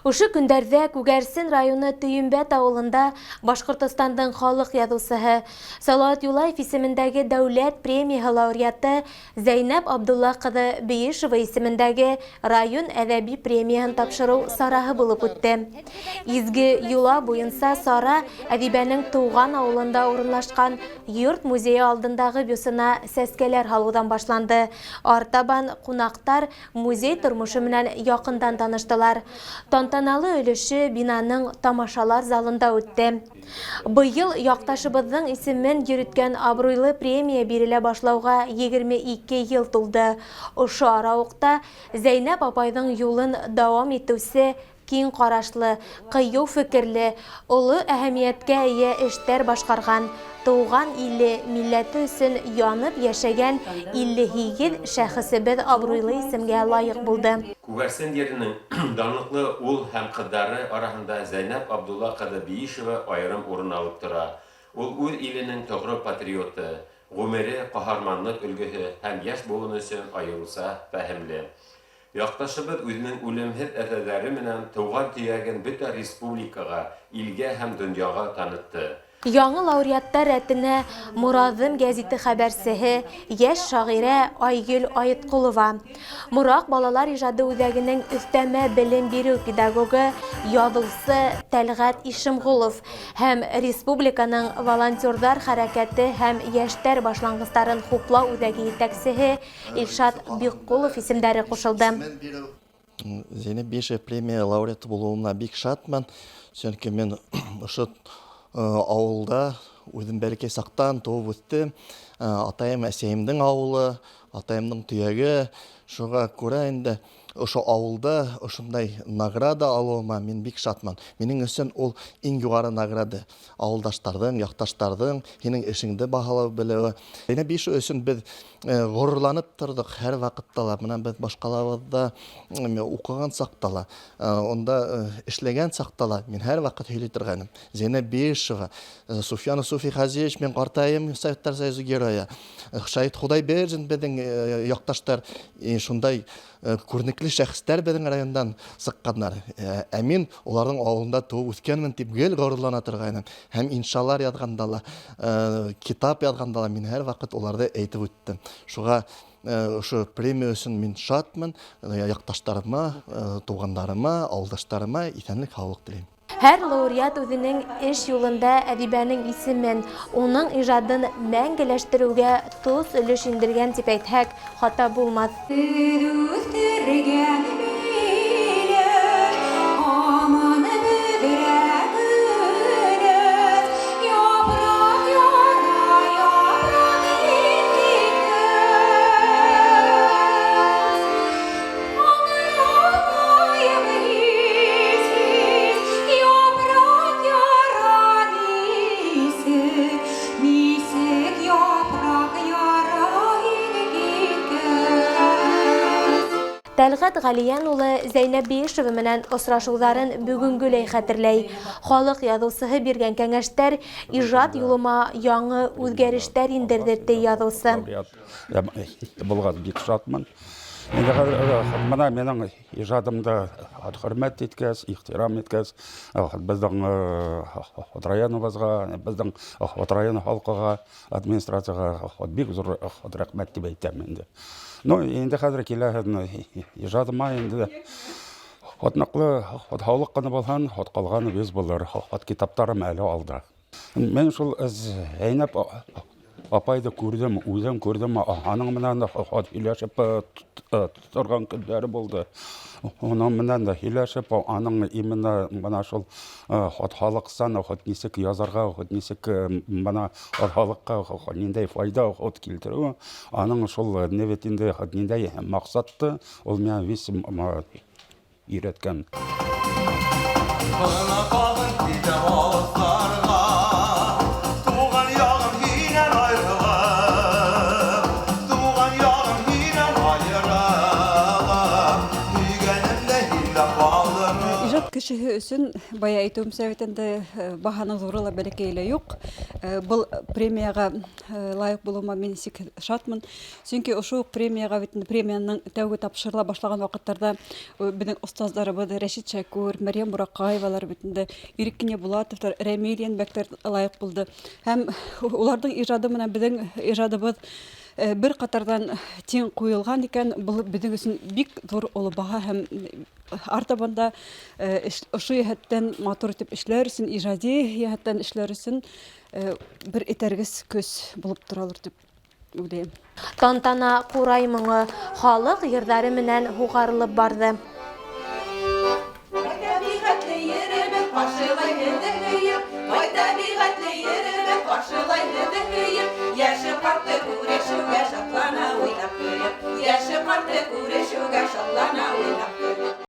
Ошо көндәрҙә Күгәрсен районы Төйөмбәт ауылында Башҡортостандың халыҡ яҙыусыһы, Салауат Юлаев исемендәге дәүләт премияһы лауреаты Зәйнәб Абдулла ҡыҙы Бейешева исемендәге район әҙәби премияһын тапшырыу сараһы булып үтте. Изге йола буйынса сара әҙибәнең тыуған ауылында урынлашҡан йорт музейы алдындағы бюсына сәскәләр һалыуҙан башланды. Артабан ҡунаҡтар музей тормошо менән яҡындан таныштылар. Тантаналы өлөшө бинаның тамашалар залында үтте. Быйыл яҡташыбыҙҙың исемен йөрөткән абруйлы премия бирелә башлауға 22 йыл тулды. Ошо арауыҡта Зәйнәб апайҙың юлын дауам итеүсе киң ҡарашлы, ҡыйыу фекерле, оло әһәмиәткә эйә эштәр башҡарған, тыуған иле, милләте өсөн янып йәшәгән 58 шәхесебеҙ абруйлы исемгә лайыҡ булды. Күгәрсен еренең данлыҡлы ул һәм ҡыҙҙары араһында Зәйнәб Абдулла ҡыҙы Биишева айырым урын алып тора. Ул үҙ иленең тоғро патриоты, ғүмере ҡаһарманлыҡ өлгөһө һәм йәш быуын өсөн айырыуса фәһемле. Яҡташыбыҙ үҙенең үлемһеҙ әҫәрҙәре менән тыуған төйәген бөтә республикаға, илгә һәм донъяға танытты. Яңы лауреаттар рәтенә Мораҙым гәзите хәбәрсеһе, йәш шағирә Айгөл Айытҡолова, Мораҡ балалар ижады үҙәгенең өҫтәмә белем биреү педагогы, яҙыусы Тәлғәт Ишемғолов һәм республиканың волонтерҙар хәрәкәте һәм йәштәр башланғыстарын хуплау үҙәге етәксеһе Илшат Бикҡолов исемдәре ҡушылды. Зәйнәб Биишева премия лауреаты булыуыма бик шатмын, сөнки мин ошо ауылда үҙем бәләкәй саҡтан тыуып үҫтем. Атайым, әсәйемдең ауылы, атайымдың төйәге. Шуға күрә инде ошо ауылда ошондай награда алыуыма мин бик шатмын. Минең өсөн ул иң юғары награда. Ауылдаштарҙың, яҡташтарҙың һинең эшеңде баһалау белеүе. Зәйнәб Биишева өсөн беҙ ғорурланып торҙоҡ һәр ваҡытта ла. Бына беҙ башҡалабыҙҙа уҡыған саҡта ла, унда эшләгән саҡта ла мин һәр ваҡыт һөйләй торғайным. Зәйнәб Биишева, Суфьянов Суфий Хазиевич, мин ҡартайым, Советтар Союзы геройы. Шәһит Хоҙайбирҙин беҙҙең яҡташтар, шундай күренекле шәхестәр беҙҙең райондан сыҡҡандар. Ә мин уларҙың ауылында тыуып үҫкәнмен тип гел ғорурлана торғайным. Һәм иншалар яҙғанда ла, китап яҙғанда ла мин һәр ваҡыт уларҙы әйтеп үттем. Шуға ошо премия өсөн мин шатмын. Яҡташтарыма, туғандарыма, ауылдаштарыма иҫәнлек, һаулыҡ теләйем. Һәр лауреат үҙенең эш юлында әҙибәнең исемен, уның ижадын мәңгеләштереүгә тос өлөш индергән тип әйтһәк, хата булмаҫ. Үҫтергән миләш, һаман бөҙрә көләс, япраҡ яра, япраҡ интеккәс. Аңламайым һис, һис, япраҡ яра нисек, нисек япраҡ яра интеккәс. Тәлғәт Ғәлийән улы Зәйнәб Биишева менән осрашыуҙарын бөгөнгөләй хәтерләй. Халыҡ яҙыусыһы биргән кәңәштәр ижад юлыма яңы үҙгәрештәр индерҙе, ти яҙыусы. Булған бик шатмын. Инде хәҙер бына минең ижадымды хөрмәт иткәс, ихтирам иткәс, беҙҙең районыбыҙға, беҙҙең район халҡыға, администрацияға бик ҙур рәхмәт тип әйтәм инде. Ну, инде хәҙер килә ижадыма инде. Ныҡлы һаулыҡ ҡына булһын, ҡалғаны беҙ булыр. Китаптарым әле алда. Мин шул Зәйнәб апайҙы күрҙем, үҙем күрҙем, аның менән дә һөйләшеп торған көндәре булды. Уның менән дә һөйләшеп, аның именно бына шул халыҡсан, нисек язарға, нисек бына халыҡҡа ниндәй файҙа килтереү, аның шул не бит инде ниндәй маҡсатты ул миңа весь өйрәткән. Бына тағын китәм алыҫтарға, тыуған яғым һинән айырылып, тыуған яғым һинән айырылып, һөйгәнем дә һиндә ҡалдым. Ижад Кешеһе өсөн, бая әйтеүемсә бит инде, баһаның ҙуры ла, бәләкәйе лә юҡ. Был премияға лайыҡ булыуыма мин сикһеҙ шатмын. Сөнки ошо уҡ премияға бит инде премияның тәүге тапшырыла башлаған ваҡыттарда беҙҙең остаздарыбыҙ Рәшит Шәкүр, Мәрйәм Бураҡаевалар бит инде, Ирек Кинйәбулатовтар, Рәмил Йәнбәктәр лайыҡ булды. Һәм уларҙың ижады менән беҙҙең ижадыбыҙ бер ҡатарҙан тиң ҡуйылған икән, был беҙҙең өсөн бик ҙур оло баһа һәм артабан да ошо йәһәттән матур итеп эшләр өсөн, ижади йәһәттән эшләр өсөн бер этәргес көс булып торалыр тип уйлайым. Тантана ҡурай моңо, халыҡ йырҙары менән һуғарылып барҙы. Бай тәбиғәтле еребеҙ ҡаршылай һеҙҙе һөйөп, бай тәбиғәтле еребеҙ ҡаршылай һеҙҙе һөйөп, йәше ҡарты күрешеүгә шатлана уйнап көлөп, йәше ҡарты күрешеүгә шатлана уйнап көлөп.